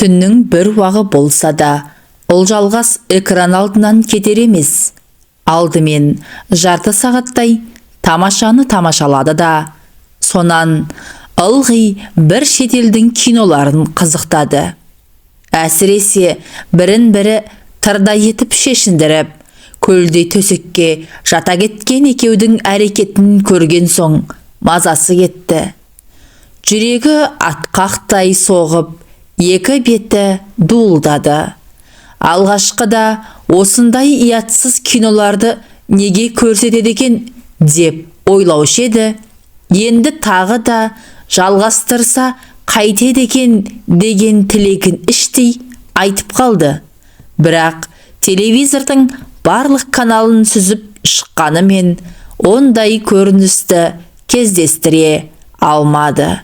Түннің бір уағы болса да, Ұлжалғас экран алдынан кетер емес. Алдымен жарты сағаттай тамашаны тамашалады да, сонан ылғи бір шетелдің киноларын қызықтады. Әсіресе бірін-бірі тырдай етіп шешіндіріп, көлдей төсекке жата кеткен екеудің әрекетін көрген соң мазасы кетті. Жүрегі атқақтай соғып, екі беті дуылдады. Алғашқыда осындай ұятсыз киноларды неге көрсетеді екен деп ойлаушы еді, енді тағы да жалғастырса қайтеді екен деген тілегін іштей айтып қалды. Бірақ телевизордың барлық каналын сүзіп шыққанымен ондай көріністі кездестіре алмады.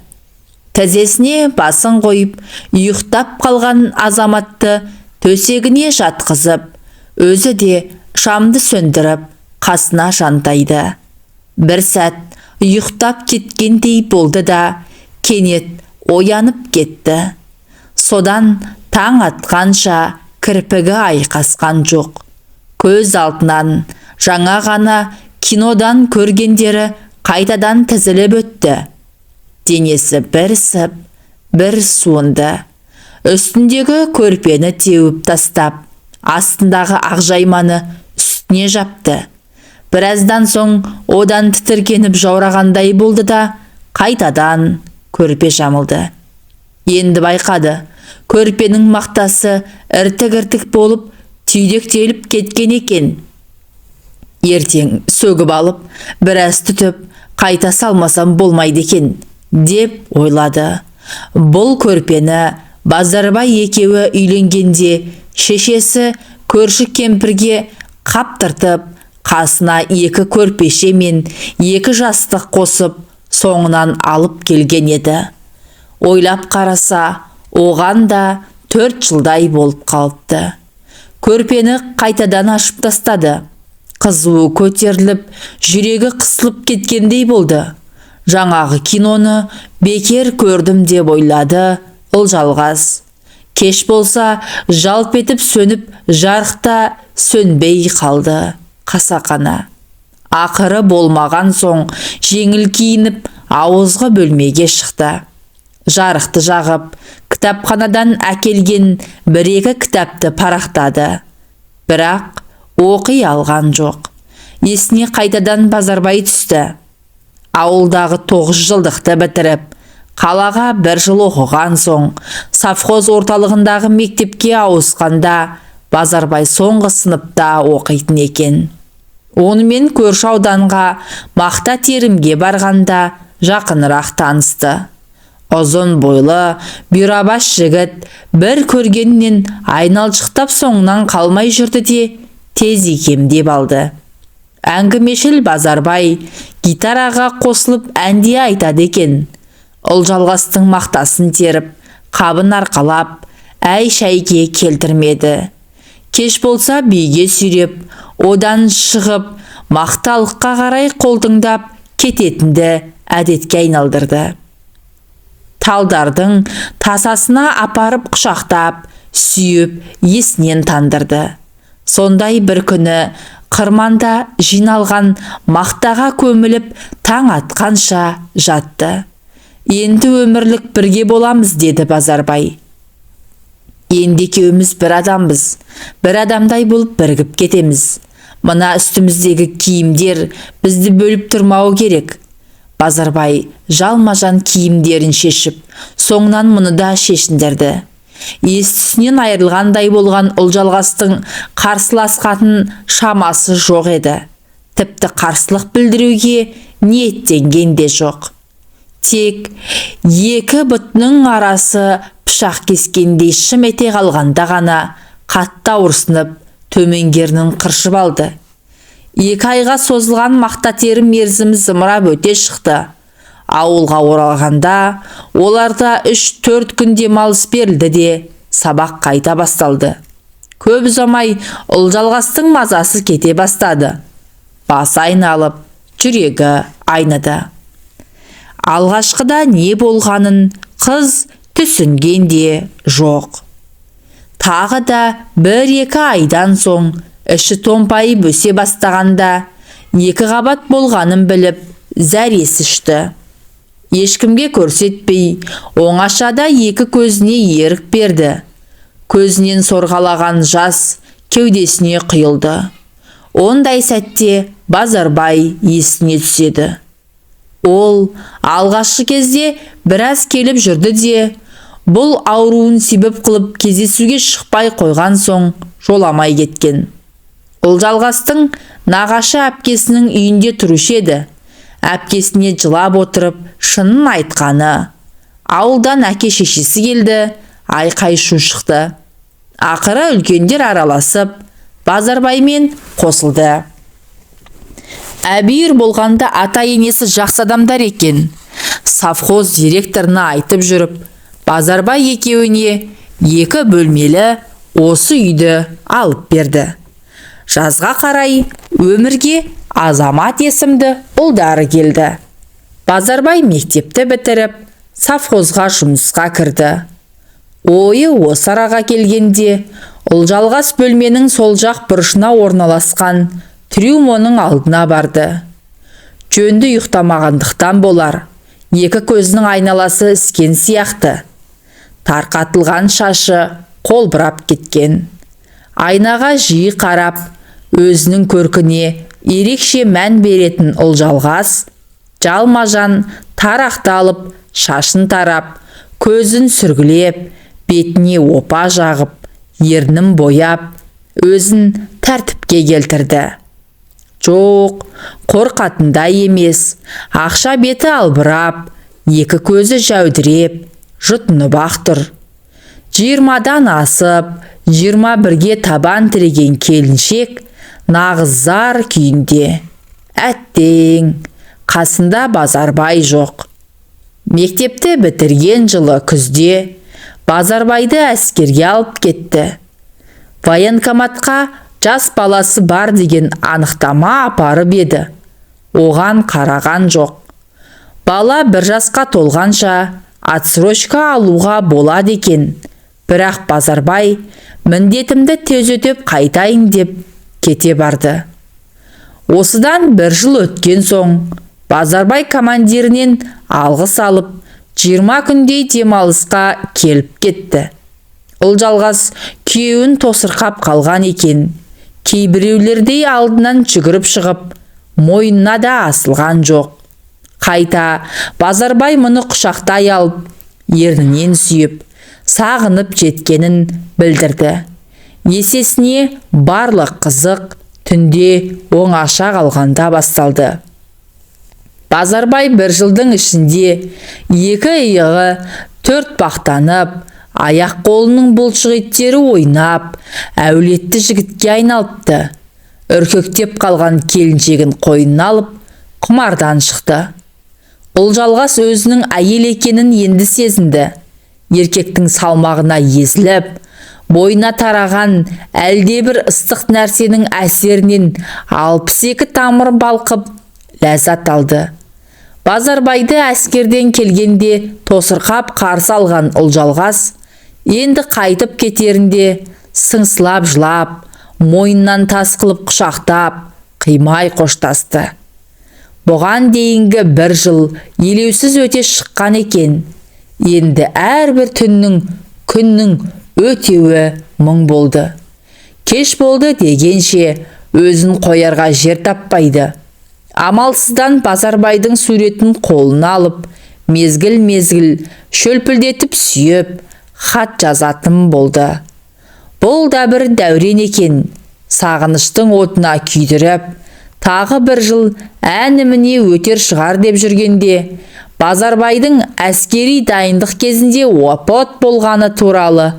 Тізесіне басын қойып ұйықтап қалған азаматты төсегіне жатқызып, өзі де шамды сөндіріп қасына жантайды. Бір сәт ұйықтап кеткендей болды да, кенет оянып кетті. Содан таң атқанша кірпігі айқасқан жоқ. Көз алдынан жаңа ғана кинодан көргендері қайтадан тізіліп өтті. Денесі бір ысып, бір суынды. Үстіндегі көрпені теуіп тастап, астындағы ақжайманы үстіне жапты. Біраздан соң одан тітіркеніп жаурағандай болды да, қайтадан көрпе жамылды. Енді байқады, көрпенің мақтасы іртік-іртік болып түйдектеліп кеткен екен. Ертең сөгіп алып, біраз түтіп, қайта салмасам болмайды екен, деп ойлады. Бұл көрпені Базарбай екеуі үйленгенде шешесі көрші кемпірге қаптыртып, қасына екі көрпеше мен екі жастық қосып, соңынан алып келген еді. Ойлап қараса, оған да 4 жылдай болып қалыпты. Көрпені қайтадан ашып тастады. Қызуы көтеріліп, жүрегі қысылып кеткендей болды. Жаңағы киноны бекер көрдім деп ойлады Ұлжалғас. Кеш болса, жалп етіп сөніп, жарықта сөнбей қалды қасақана. Ақыры болмаған соң жеңіл киініп, ауызғы бөлмеге шықты. Жарықты жағып, кітапханадан әкелген бір-екі кітапты парақтады. Бірақ оқи алған жоқ. Есіне қайтадан Базарбай түсті. Ауылдағы 9 жылдықты бітіріп, қалаға 1 жыл оқыған соң, совхоз орталығындағы мектепке ауысқанда Базарбай соңғы сыныпта оқитын екен. Онымен көрші ауданға мақта терімге барғанда жақынырақ танысты. Ұзын бойлы, бұйрабас жігіт бір көргеннен айналшықтап соңынан қалмай жүрді де, тез икемдеп алды. Әңгімешіл Базарбай гитараға қосылып ән де айтады екен. Ұлжалғастың мақтасын теріп, қабын арқалап, әй-шәйге келтірмеді. Кеш болса биге сүйреп, одан шығып, мақталыққа қарай қолтыңдап кететінді әдетке айналдырды. Талдардың тасасына апарып құшақтап, сүйіп, есінен тандырды. Сондай бір күні қырманда жиналған мақтаға көміліп, таң атқанша жатты. Енді өмірлік бірге боламыз, деді Базарбай. Енді екеуміз бір адамбыз, бір адамдай болып бірігіп кетеміз. Мына үстіміздегі киімдер бізді бөліп тұрмауы керек. Базарбай жалма-жан киімдерін шешіп, соңынан мұны да шешіндірді. Ес түсінен айырылғандай болған Ұлжалғастың қарсыласқатын шамасы жоқ еді. Тіпті қарсылық білдіруге ниеттенген де жоқ. Тек екі бұтының арасы пышақ кескендей шым ете қалғанда ғана қатты ауырсынып, төменгерінін қыршып алды. 2 айға созылған мақта терім мерзімі зымырап өте шықты. Ауылға оралғанда оларда 3-4 күн демалыс берілді де, сабақ қайта басталды. Көп ұзамай Ұлжалғастың мазасы кете бастады. Басы айналып, жүрегі айныды. Алғашқыда не болғанын қыз түсінген де жоқ. Тағы да 1-2 айдан соң іші томпайып өсе бастағанда 2 қабат болғанын біліп, зәресі ұшты. Ешкімге көрсетпей, оңашада 2 көзіне ерік берді. Көзінен сорғалаған жас кеудесіне құйылды. Ондай сәтте Базарбай есіне түседі. Ол алғашқы кезде біраз келіп жүрді де, бұл ауруын себеп қылып кездесуге шықпай қойған соң жоламай кеткен. Ұлжалғастың нағашы әпкесінің үйінде тұрушы еді. Әпкесіне жылап отырып шынын айтқаны. Ауылдан әке шешесі келді, айқай-шу шықты. Ақыры үлкендер араласып, Базарбаймен қосылды. Әбүйір болғанда ата-енесі жақсы адамдар екен. Совхоз директорына айтып жүріп, Базарбай екеуіне 2 бөлмелі осы үйді алып берді. Жазға қарай өмірге Азамат есімді ұлдары келді. Базарбай мектепті бітіріп, совхозға жұмысқа кірді. Ойы осы араға келгенде, Ұлжалғас бөлменің сол жақ бұрышына орналасқан трюмоның алдына барды. Жөнді ұйықтамағандықтан болар, 2 көзінің айналасы іскен сияқты. Тарқатылған шашы қолбырап кеткен. Айнаға жиі қарап, өзінің көркіне ерекше мән беретін Ұлжалғас, жалма-жан тарақты алып, шашын тарап, көзін сүргілеп, бетіне опа жағып, ернін бояп, өзін тәртіпке келтірді. Жоқ, қорқатындай емес, ақша беті албырап, 2 көзі жәудіреп, жұтынып-ақ тұр. 20-дан асып, 21-ге табан тіреген келіншек нағыз зар күйінде. Әттең, қасында Базарбай жоқ. Мектепті бітірген жылы күзде Базарбайды әскерге алып кетті. Военкоматқа жас баласы бар деген анықтама апарып еді. Оған қараған жоқ. Бала 1 жасқа толғанша отсрочка алуға болады екен. Бірақ Базарбай міндетімді тез өтеп қайтайын деп кете барды. Осыдан 1 жыл өткен соң Базарбай командирінен алғыс алып, 20 күндей демалысқа келіп кетті. Ұлжалғас күйеуін тосырқап қалған екен. Кейбіреулердей алдынан жүгіріп шығып, мойнына да асылған жоқ. Қайта Базарбай мұны құшақтай алып, ернінен сүйіп, сағынып жеткенін білдірді. Есесіне барлық қызық түнде оңаша қалғанда басталды. Базарбай 1 жылдың ішінде 2 иығы 4 бақтанып, аяқ қолының бұлшық еттері ойнап, әулетті жігітке айналыпты. Үркектеп қалған келіншегін қойнына алып, құмардан шықты. Ұлжалғас өзінің әйел екенін енді сезінді. Еркектің салмағына езіліп, бойына тараған әлдебір ыстық нәрсенің әсерінен 62 тамыр балқып, ләззат алды. Базарбайды әскерден келгенде тосырқап қарсы алған Ұлжалғас, енді қайтып кетерінде сыңсылап жылап, мойнынан тас қылып құшақтап, қимай қоштасты. Бұған дейінгі 1 жыл елеусіз өте шыққан екен. Енді әрбір түннің, күннің өтеуі мұң болды. Кеш болды дегенше өзін қоярға жер таппайды. Амалсыздан Базарбайдың суретін қолына алып, мезгіл-мезгіл шөлпілдетіп сүйіп, хат жазатын болды. Бұл да бір дәурен екен, сағыныштың отына күйдіріп, тағы 1 жыл әніміне өтер шығар деп жүргенде, Базарбайдың әскери дайындық кезінде опат болғаны туралы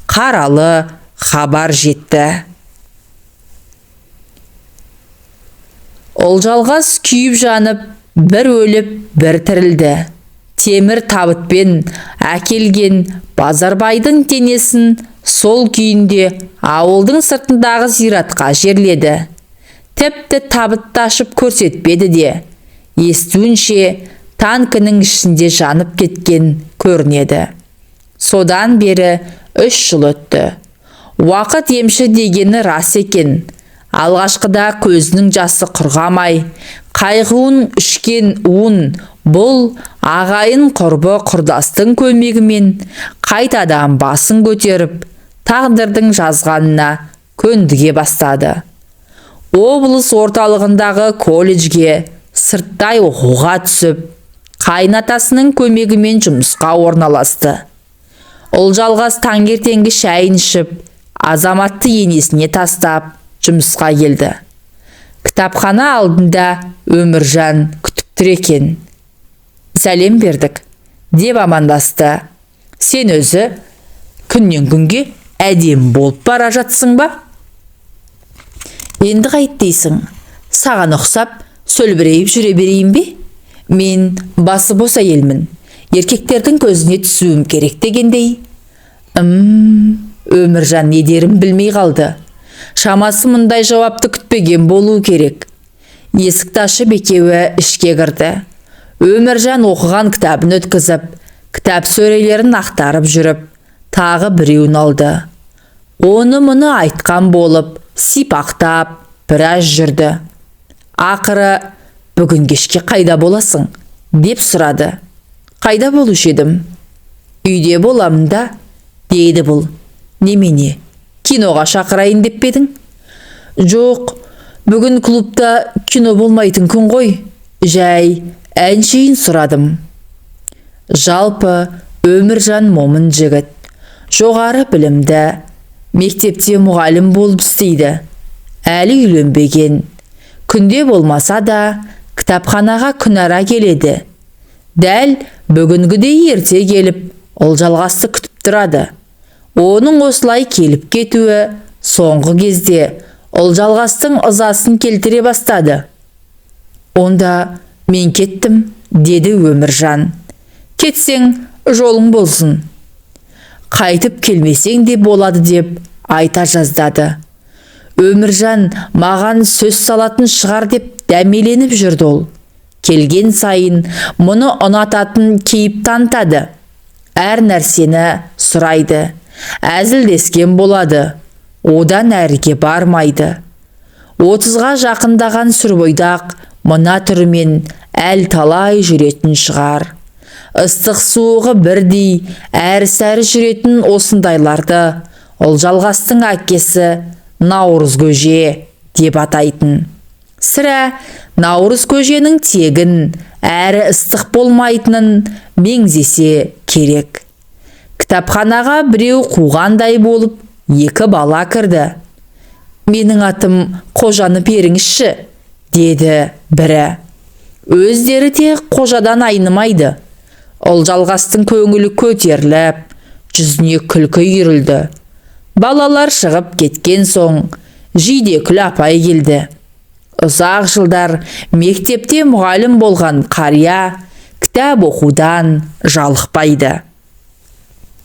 қаралы хабар жетті. Ұлжалғас күйіп жанып, бір өліп, бір тірілді. Темір табытпен әкелген Базарбайдың денесін сол күйінде ауылдың сыртындағы зиратқа жерледі. Тіпті табытты ашып көрсетпеді де. Естуінше, танкінің ішінде жанып кеткен көрінеді. Содан бері 3 жыл өтті. Уақыт емші дегені рас екен. Алғашқыда көзінің жасы құрғамай, қайғуын ішкен уын бұл ағайын құрбы құрдастың көмегімен қайтадан басын көтеріп, тағдырдың жазғанына көндіге бастады. Облыс орталығындағы колледжге сырттай оқуға түсіп, қайынатасының көмегімен жұмысқа орналасты. Ұлжалғас таңертеңгі шайын ішіп, Азаматты енесіне тастап, жұмысқа келді. Кітапхана алдында Өміржан күтіп тұр екен. Сәлем бердік, деп амандасты. Сен өзі күннен күнге әдемі болып бара жатсың ба? Енді қайт дейсің? Саған ұқсап сөлбірейіп жүре берейін бе? Мен басы бос әйелмін. Еркектердің көзіне түсуім керек дегендей. Өміржан не дерін білмей қалды. Шамасы мұндай жауапты күтпеген болу керек. Есікті ашып екеуі ішке кірді. Өміржан оқыған кітабын өткізіп, кітап сөрелерін ақтарып жүріп, тағы біреуін алды. Оны мұны айтқан болып, сипақтап, біраз жүрді. Ақыры, бүгін кешке қайда боласың? Деп сұрады. Қайда болушы едім? Үйде боламын да, деді бұл. Немене, киноға шақырайын деп пе едің? Жоқ, бүгін клубта кино болмайтын күн ғой. Жай, әншейін сұрадым. Жалпы, Өміржан момын жігіт. Жоғары білімді, мектепте мұғалім болып істейді. Әлі үйленбеген. Күнде болмаса да, кітапханаға күнара келеді. Дәл бүгінгідей ерте келіп, Ұлжалғасты күтіп тұрады. Оның осылай келіп кетуі соңғы кезде Ұлжалғастың ызасын келтіре бастады. Онда мен кеттім, деді Өміржан. Кетсең, жолың болсын. Қайтып келмесең де болады деп айта жаздады. Өміржан маған сөз салатын шығар деп дәмеленіп жүрді ол. Келген сайын мұны ұнататын кейіп танытады. Әр нәрсені сұрайды. Әзілдескен болады. Одан әріге бармайды. 30-ға жақындаған сүрбойдақ мына түрімен әл талай жүретін шығар. Ыстық суығы бірдей әрі-сәрі жүретін осындайларды Ұлжалғастың әкесі Наурыз көже деп атайтын. Сірә, Наурыз көженің тегін әрі ыстық болмайтынын меңзесе керек. Кітапханаға біреу қуғандай болып, екі бала кірді. Менің атым Қожаны беріңізші, деді бірі. Өздері де Қожадан айнымайды. Ұлжалғастың көңілі көтеріліп, жүзіне күлкі үйірілді. Балалар шығып кеткен соң, Жидекүл апай келді. Ұзақ жылдар мектепте мұғалім болған қария кітап оқудан жалықпайды.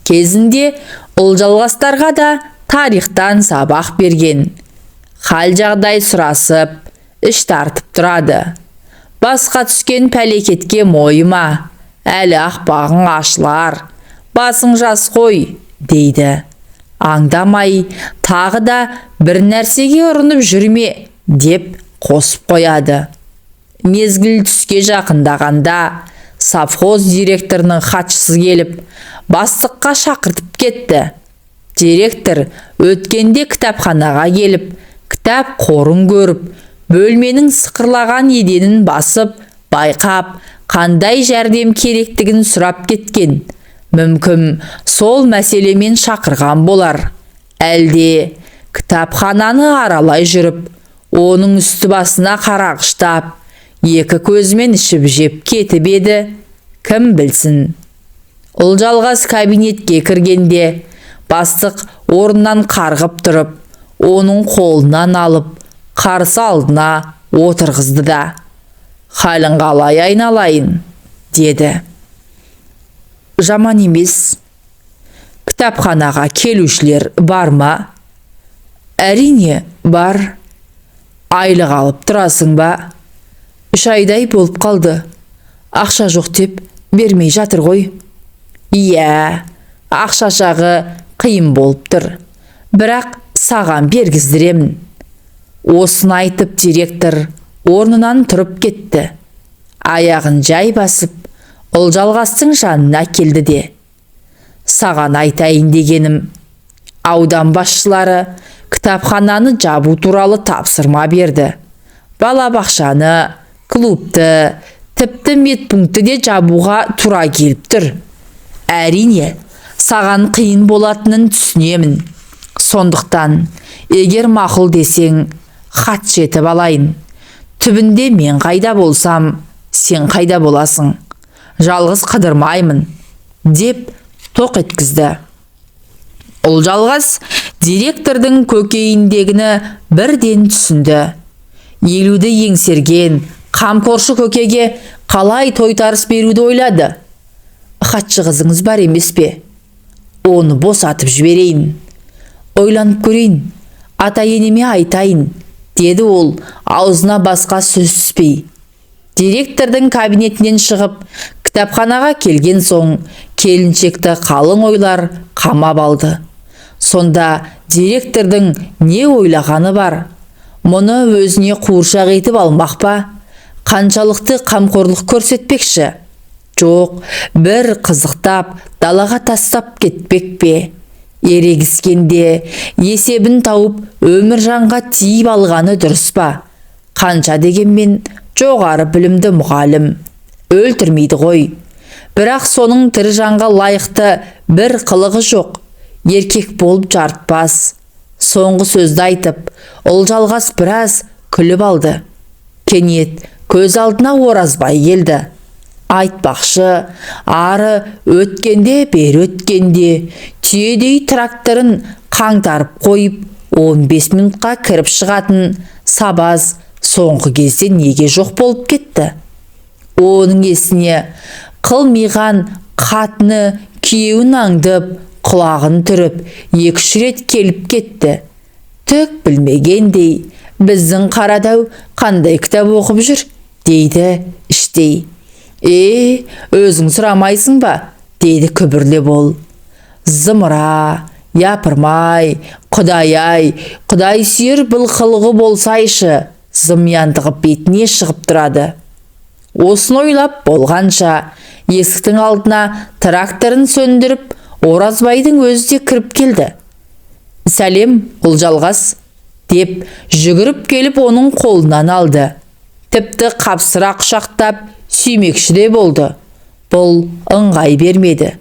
Кезінде Ұлжалғастарға да тарихтан сабақ берген. Хал жағдай сұрасып, іш тартып тұрады. Басқа түскен пәлекетке мойыма, әлі ақпағың ашылар, басың жас қой, дейді. Аңдамай тағы да бір нәрсеге ұрынып жүрме, деп қосып қояды. Мезгіл түске жақындағанда совхоз директорының хатшысы келіп, бастыққа шақыртып кетті. Директор өткенде кітапханаға келіп, кітап қорын көріп, бөлменің сықырлаған еденін басып, байқап, қандай жәрдем керектігін сұрап кеткен. Мүмкін сол мәселемен шақырған болар. Әлде кітапхананы аралай жүріп, оның үсті басына қарағыштап, екі көзімен ішіп жеп кетіп еді, кім білсін. Ұлжалғас кабинетке кіргенде, бастық орнынан қарғып тұрып, оның қолынан алып, қарсы алдына отырғызды да, «Халің қалай айналайын?» деді. Жаман емес. Кітапханаға келушілер бар ма? Әрине, бар. Айлық алып тұрасың ба? 3 айдай болып қалды. Ақша жоқ деп бермей жатыр ғой. Иә, ақша жағы қиын болып тұр. Бірақ саған бергіздіремін. Осыны айтып директор орнынан тұрып кетті. Аяғын жай басып, Ұлжалғастың жанына келді де: «Саған айтайын дегенім, аудан басшылары кітапхананы жабу туралы тапсырма берді. Балабақшаны, клубты, тіпті медпунктті де жабуға тура келіп тұр. Әрине, саған қиын болатынын түсінемін. Сондықтан, егер мақұл десең, хатшы етіп алайын. Түбінде мен қайда болсам, сен қайда боласың? Жалғыз қыдырмаймын», – деп тоқ еткізді. Ұлжалғас директордың көкейіндегіні бірден түсінді. 50-ді еңсерген қамқоршы көкеге қалай тойтарыс беруді ойлады. «Хатшы қызыңыз бар емес пе? Оны босатып жіберейін. Ойланып көрейін, ата енеме айтайын», – деді ол аузына басқа сөз түспей. Директордың кабинетінен шығып, кітапханаға келген соң келіншекті қалың ойлар қамап алды. Сонда директордың не ойлағаны бар? Мұны өзіне қуыршақ етіп алмақ па? Қаншалықты қамқорлық көрсетпекші? Жоқ, бір қызықтап далаға тастап кетпек пе? Ерегіскенде есебін тауып, Өміржанға тиіп алғаны дұрыс па? Қанша дегенмен жоғары білімді мұғалім, өлтірмейді ғой. Бірақ соның тірі жанға лайықты бір қылығы жоқ. Еркек болып жарытпас. Соңғы сөзді айтып, Ұлжалғас біраз күліп алды. Кенет көз алдына Оразбай келді. Айтпақшы, ары өткенде, бері өткенде түйедей тракторын қаңтарып қойып, 15 минутқа кіріп шығатын сабаз соңғы кезде неге жоқ болып кетті? Оның есіне қылмиған қатыны күйеуін аңдып, құлағын түріп, екі-үш рет келіп кетті. Түк білмегендей, «Біздің Қарадау қандай кітап оқып жүр?» дейді іштей. «Е, өзің сұрамайсың ба?» – деді күбірлеп ол. «Зымыра, япырмай, құдай-ай, құдай сүйер бұл қылығы болсайшы, зымияндығы бетіне шығып тұрады». Осыны ойлап болғанша есіктің алдына тракторын сөндіріп, Оразбайдың өзі де кіріп келді. «Сәлем, Ұлжалғас!» – деп жүгіріп келіп, оның қолынан алды. Тіпті қапсыра құшақтап сүймекші де болды. Бұл ыңғай бермеді.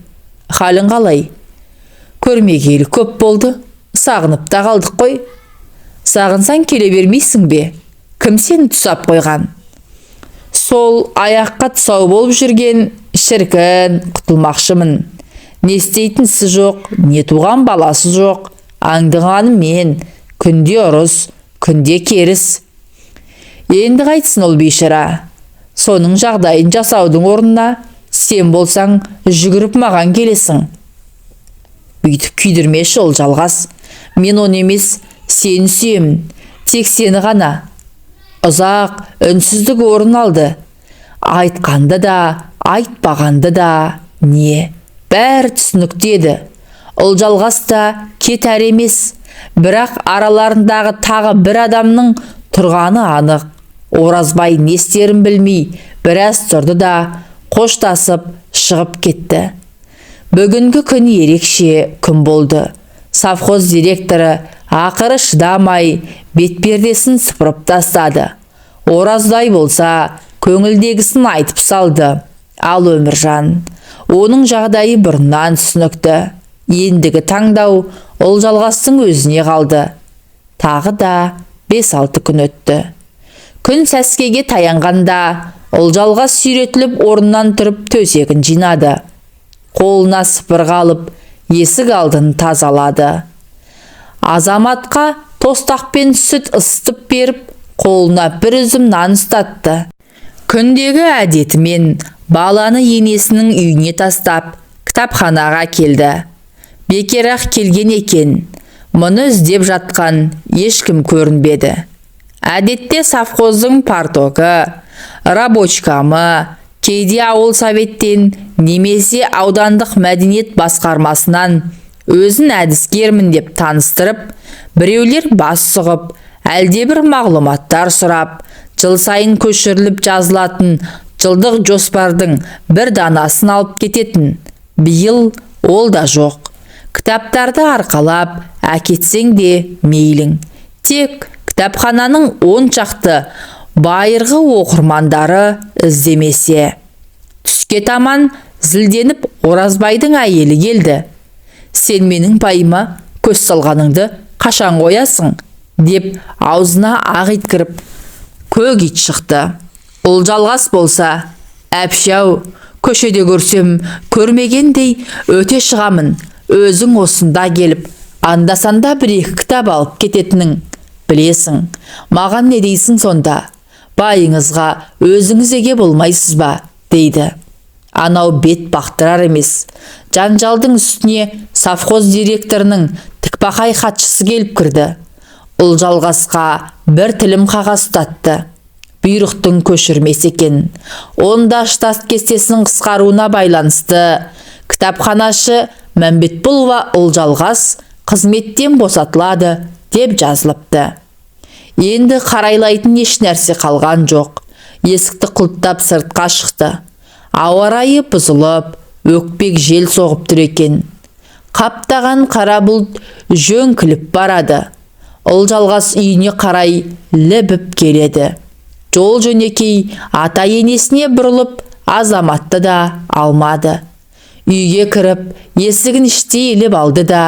«Халің қалай? Көрмегелі көп болды, сағынып та қалдық қой». «Сағынсаң, келе бермейсің бе? Кім сені тұсап қойған?» «Сол аяққа тұсау болып жүрген шіркін, құтылмақшымын. Не істейтін ісі жоқ, не туған баласы жоқ. Аңдығаным мен, күнде ұрыс, күнде керіс. Енді қайтсын ол бейшара? Соның жағдайын жасаудың орнына сен болсаң жүгіріп маған келесің». «Бүйтіп күйдірмеші, Ұлжалғас. Мен оны емес, сені сүйемін, тек сені ғана». Ұзақ үнсіздік орын алды. Айтқанды да, айтпағанды да не, бәрі түсінікті еді. Ұлжалғас та кетер емес, бірақ араларындағы тағы бір адамның тұрғаны анық. Оразбай не істерін білмей біраз тұрды да, қоштасып шығып кетті. Бүгінгі күн ерекше күн болды. Совхоз директоры ақыры шыдамай бетпердесін сыпырып тастады. Ораздай болса, көңілдегісін айтып салды. Ал Өміржан, оның жағдайы бұрыннан түсінікті. Ендігі таңдау Ұлжалғастың өзіне қалды. Тағы да 5-6 күн өтті. Күн сәскеге таянғанда Ұлжалғас сүйретіліп орнынан тұрып, төсегін жинады. Қолына сыпырғы алып, есік алдын тазалады. Азаматқа тостақпен сүт ысытып беріп, қолына бір үзім нан ұстатты. Күндегі әдетімен баланы енесінің үйіне тастап, кітапханаға келді. Бекер-ақ келген екен. Мұны іздеп жатқан ешкім көрінбеді. Әдетте совхоздың парторгі, рабочкомы, кейде ауыл советтен немесе аудандық мәдениет басқармасынан Өзін әдіскермін деп таныстырып, біреулер бас сұғып, әлдебір мағлұматтар сұрап, жыл сайын көшіріліп жазылатын жылдық жоспардың бір данасын алып кететін. Биыл ол да жоқ. Кітаптарды арқалап әкетсең де мейлің. Тек кітапхананың 10 шақты байырғы оқырмандары іздемесе. Түске таман зілденіп Оразбайдың әйелі келді. «Сен менің пайыма көз салғаныңды қашан қоясың?» деп аузына ақ ит кіріп, көк ит шықты. Ұлжалғас болса: «Әпші-ау, көшеде көрсем, көрмегендей өте шығамын. Өзің осында келіп, анда-санда бір-екі кітап алып кететінің білесің. Маған не дейсің сонда? Байыңызға өзіңіз еге болмайсыз ба?» дейді. Анау бет бақтырар емес. Жанжалдың үстіне совхоз директорының тікбақай хатшысы келіп кірді. Ұлжалғасқа бір тілім қағаз ұстатты. Бұйрықтың көшірмесі екен. Онда штат кестесінің қысқаруына байланысты кітапханашы Мәмбетболова Ұлжалғас қызметтен босатылады деп жазылыпты. Енді қарайлайтын еш нәрсе қалған жоқ. Есікті құлыптап, сыртқа шықты. Ауа райы бұзылып, өкпек жел соғып тұр екен. Қаптаған қара бұлт жөңкіліп барады. Ұлжалғас үйіне қарай лібіп келеді. Жол жөнекей ата енесіне бұрылып, Азаматты да алмады. Үйге кіріп, есігін іштей іліп алды да,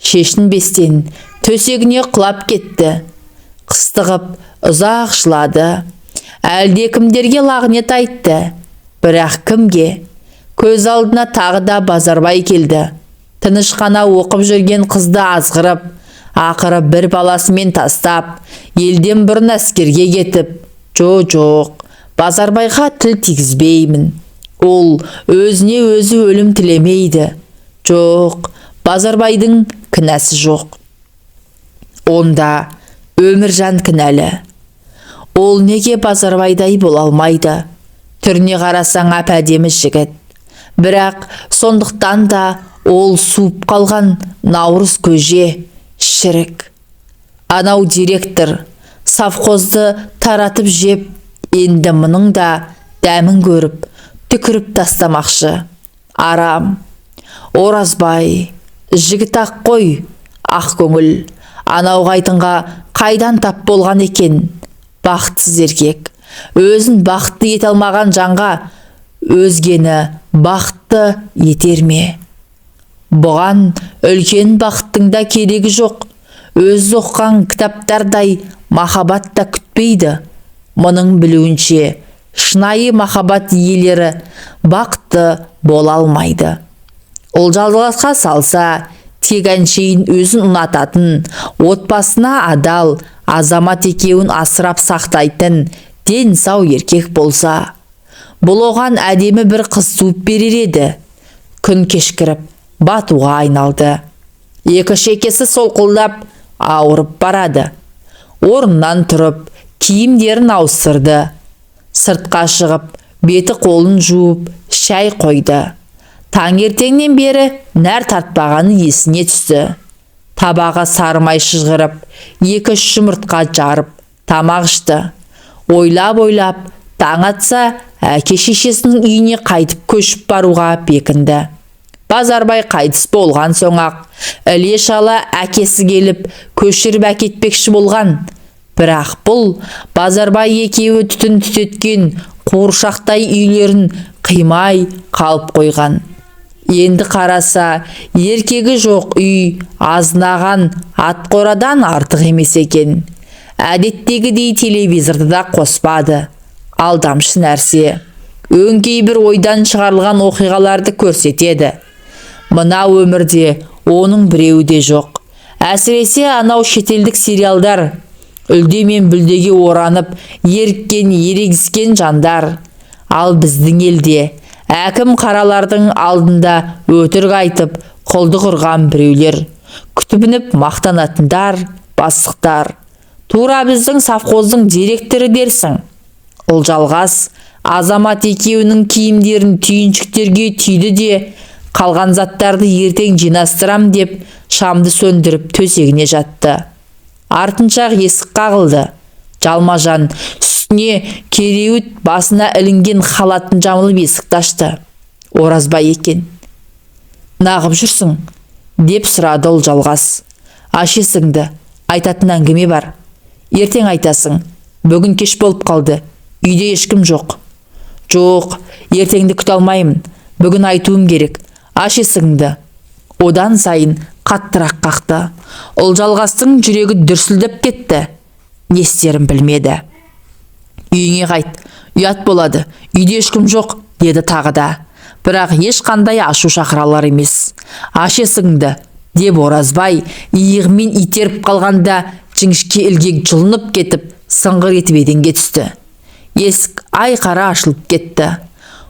шешінбестен төсегіне құлап кетті. Қыстығып ұзақ жылады. Әлдекімдерге лағнет айтты. Бірақ кімге? Көз алдына тағы да Базарбай келді. Тыныш қана оқып жүрген қызды азғырып, ақыры бір баласымен тастап, елден бұрын әскерге кетіп. Жо, жоқ, Базарбайға тіл тигізбеймін. Ол өзіне өзі өлім тілемейді. Жоқ, Базарбайдың кінәсі жоқ. Онда Өміржан кінәлі. Ол неге Базарбайдай бола алмайды? Түріне қарасаң, әп әдемі жігіт. Бірақ сондықтан да ол суып қалған наурыз көже, шірік. Анау директор совхозды таратып жеп, енді мұның да дәмін көріп, түкіріп тастамақшы. Арам. Оразбай жігіт ақ қой, ақ көңіл. Анау қайтынға қайдан тап болған екен? Бақытсыз еркек. Өзін бақытты ете алмаған жанға өзгені бақытты етер ме? Бұған үлкен бақыттың да керегі жоқ. Өзі оқыған кітаптардай махаббат та күтпейді. Мұның білуінше, шынайы махаббат иелері бақытты бола алмайды. Ұлжалғасқа салса, тек әншейін өзін ұнататын, отбасына адал, Азамат екеуін асырап сақтайтын ден сау еркек болса, бұл оған әдемі бір қыз туып берер еді. Күн кешкіріп, батуға айналды. Екі шекесі солқылдап ауырып барады. Орнынан тұрып, киімдерін ауыстырды. Сыртқа шығып, беті қолын жуып, шай қойды. Таңертеңнен бері нәр тартпағаны есіне түсті. Табаға сары май шыжғырып, екі-үш жұмыртқа жарып, тамақ ішті. Ойлап-ойлап, таң атса, әке шешесінің үйіне қайтып көшіп баруға бекінді. Базарбай қайтыс болған соң-ақ іле шала әкесі келіп, көшіріп әкетпекші болған. Бірақ бұл Базарбай екеуі түтін түтеткен қуыршақтай үйлерін қимай қалып қойған. Енді қараса, еркегі жоқ үй азынаған атқорадан артық емес екен. Әдеттегідей телевизорды да қоспады. Алдамшы нәрсе. Өңкей бір ойдан шығарылған оқиғаларды көрсетеді. Мына өмірде оның біреуі де жоқ. Әсіресе анау шетелдік сериалдар. Үлде мен бүлдеге оранып, еріккен, ерегіскен жандар. Ал біздің елде әкім қаралардың алдында өтірік айтып, құлдық ұрған біреулер. Күтініп мақтанатындар, бастықтар. Тура біздің совхоздың директоры дерсің. Ұлжалғас Азамат екеуінің киімдерін түйіншектерге түйді де, Қалған заттарды ертең жинастырам деп шамды сөндіріп төсегіне жатты. Артынша есік қағылды. Жалма-жан үстіне кереуіт басына ілінген халатын жамылып есікті ашты. Оразбай екен. Нағып жүрсің? Деп сұрады Ұлжалғас. Аш есігіңді, айтатын әңгіме бар. Ертең айтасың. Бүгін кеш болып қалды. Үйде ешкім жоқ. Жоқ, ертеңді күте алмаймын. Бүгін айтуым керек. Аш есігіңді. Одан сайын қаттырақ қақты. Ұлжалғастың жүрегі дүрсілдеп кетті. Не істерін білмеді. Үйіңе қайт, ұят болады. Үйде ешкім жоқ, деді тағы да. Бірақ ешқандай ашу шақыралар емес. Аш есігіңді, деп Оразбай иығымен итеріп қалғанда жіңішке ілгек жұлынып кетіп, сыңғыр етіп еденге түсті. Есік айқара ашылып кетті.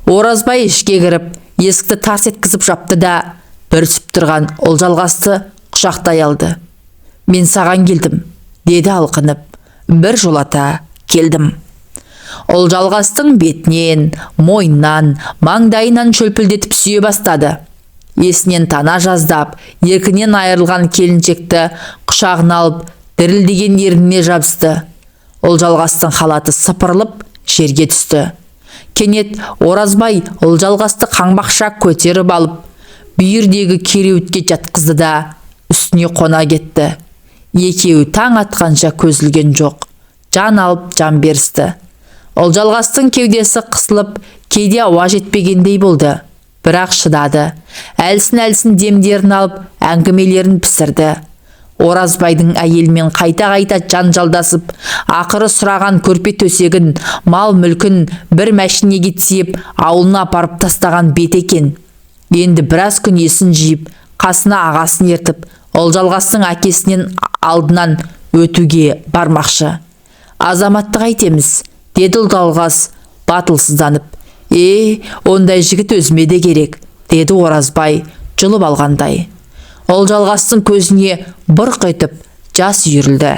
Оразбай ішке кіріп, есікті тарс еткізіп жапты да, бүрісіп тұрған Ұлжалғасты құшақтай алды. Мен саған келдім, деді алқынып. Бір жолата келдім. Ұлжалғастың бетінен, мойнынан, маңдайынан шөлпілдетіп сүйе бастады. Есінен тана жаздап, еркінен айырылған келіншекті құшағына алып, дірілдеген ерніне жабысты. Ұлжалғастың халаты сыпырылып жерге түсті. Кенет Оразбай Ұлжалғасты қаңбақша көтеріп алып, бүйірдегі кереуітке жатқызды да үстіне қона кетті. Екеуі таң атқанша көз ілген жоқ. Жан алып жан берісті. Ұлжалғастың кеудесі қысылып, кейде ауа жетпегендей болды. Бірақ шыдады. Әлсін-әлсін демдерін алып, әңгімелерін пісірді. Оразбайдың әйелімен қайта-қайта жанжалдасып, ақыры сұраған көрпе төсегін, мал мүлкін бір мәшинеге тиеп, ауылына апарып тастаған бет екен. Енді біраз күн есін жиып, қасына ағасын ертіп, Ұлжалғастың әкесінен алдынан өтуге бармақшы. Азаматты қайтеміз, деді Ұлжалғас батылсызданып. Ондай жігіт өзіме де керек, деді Оразбай жұлып алғандай. Ұлжалғастың көзіне бұрқ етіп жас үйірілді.